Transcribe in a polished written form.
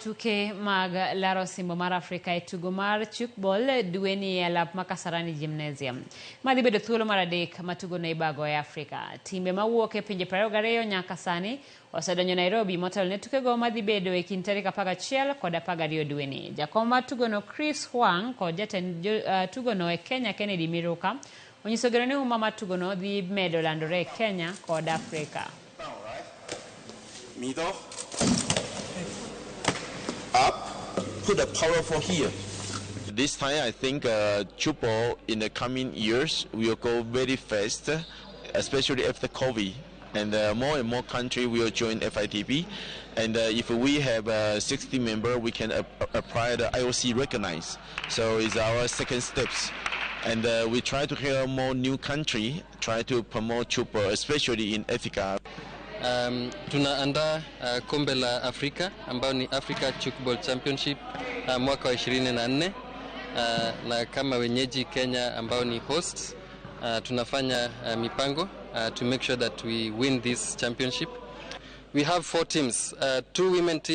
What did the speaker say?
Tuke mag laro osimbo mar Afrika e tugo mar tchoukball dweni e alap ma Kasarani Gymnasium. Ma dhi bedo thuolo mar adek ma tugono ibago e Afrika. Timbe mawuok e pinje 22 nyaka sani osedonjo Nairobi motelo ne tukego madhi bedo e kind tarik 11 kod 12 dweni. Jakom mar tugono Chris Huang kod jatend tugono e Kenya Kennedy Miruka onyiso geno ni huma mar tugono dhi medo landore e Kenya kod Afrika. Middle, up, put the powerful here. This time I think tchoukball in the coming years will go very fast, especially after COVID. And more and more countries will join FITB. And if we have 60 members, we can apply the IOC recognize. So it's our second steps. And we try to hear more new country, try to promote tchoukball, especially in Africa. Tunaandaa kombe la Afrika ambayo ni Africa Tchoukball Championship mwaka wa 24 na kama wenyeji Kenya ambao ni hosts, tunafanya mipango to make sure that we win this championship. We have four teams, two women teams.